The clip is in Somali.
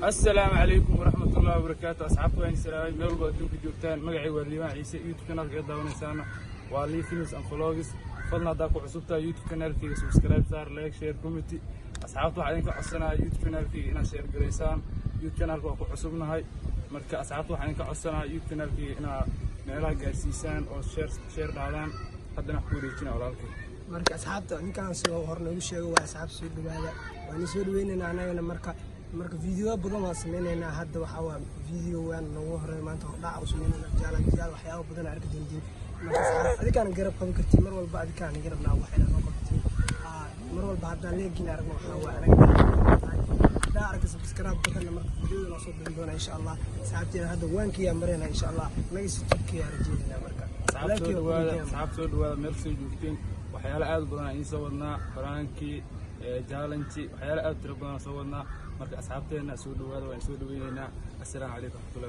Assalaamu calaykum waraxmatullahi wabarakaatu. Asxaabta, waan salaamay meel walba adduunka joogtaan. Magacay waa Liibaan Ciise. YouTube kanaalka ee daawanaysaana waa Lii Films and Vlogs. Fadlan, haddaa ku cusubtahay YouTube kanaalkayga, subscribe saar, like, share, comment. Asxaabta, waxaa idinka codsanaya YouTube kanaalkayga inaad share garaysaan. YouTube kanaalka waa ku cusubnahay. Marka asxaabta, waxaa idinka codsanaya YouTube kanaalkayga inaad meelaha gaarsiisaan oo share share dhaadaan. Haddana wax ku wareejina walaalkay. Marka asxaabta, ninkaan soo hor noogu sheego waa asxaab. Soo dhawaada, waan soo dhaweynaynaa anagana. Marka video badan waan sameynaynaa. Hadda waxaa waa video waan noogu horeey maanta, hordhac u sameynaynaa, challenge-yaal, waxyaabo badan arki doontiin. Marka asxaab, adikaana garab qaban kartiin mar walba, adikaana garabnaa waxayna noo qabtiin mar walba. Haddaan leegiin aragno, waxaa waa anaga haddaa aragta subscribe badanna. Marka videoda noo soo bixin doona insha Allah. Asxaabteena, hadda waankiyaa marayna insha Allah, naga si 2K-yaa rajeynayna marka. Asxaab, soo dhawaada. Asxaab, soo dhawaada meel soo joogteen. Waxyaalo aad u badan aan idiin soo wadnaa, prank-i, challenge, waxyaalo aad u tiro badan aan soo wadnaa. Marka asxaabteena, soo dhawaada, waan soo dhaweynaynaa. Assalaamu calaykum waraxmatullahi.